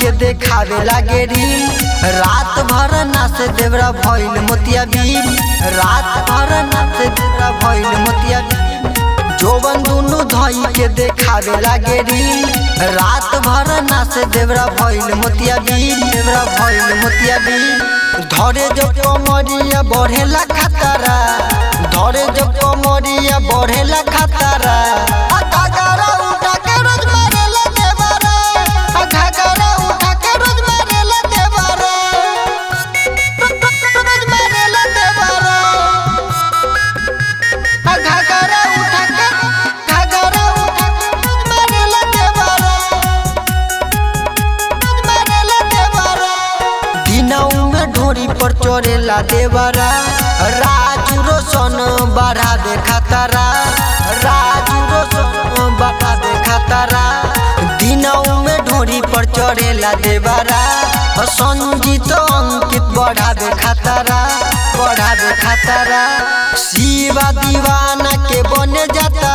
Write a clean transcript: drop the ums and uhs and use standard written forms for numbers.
के देखावे लागे रील। रात भर नाच देवरा भइल मोतिया बीन। रात भर नाच देवरा भइल मोतिया बीन। जोबन दुनु धई के देखावे लागे रील। रात भर नाच देवरा भइल मोतिया बीन। देवरा भइल मोतिया बीन। धरे जो कमरिया बढ़ेला खतरा। धरे जो कमरिया बढ़ेला खतरा। आ घाघरा उठा के रोज मारेला देवरा। आ घाघरा उठा के रोज मारेला देवरा। रोज मारेला देवरा। आ घाघरा उठा के, घाघरा उठा के रोज मारेला देवरा। रोज मारेला देवरा। दिनऊ में ढोरी पर चढ़ेला देवरा। राजू रोशन बढ़ावे खतरा। राजू रोशन बढ़ावे खतरा। दिनऊ में ढोरी पर चढ़ेला देवरा। संजीत अंकित बढ़ावे खतरा। बढ़ावे खतरा। शिवा दीवाना के बने जाता।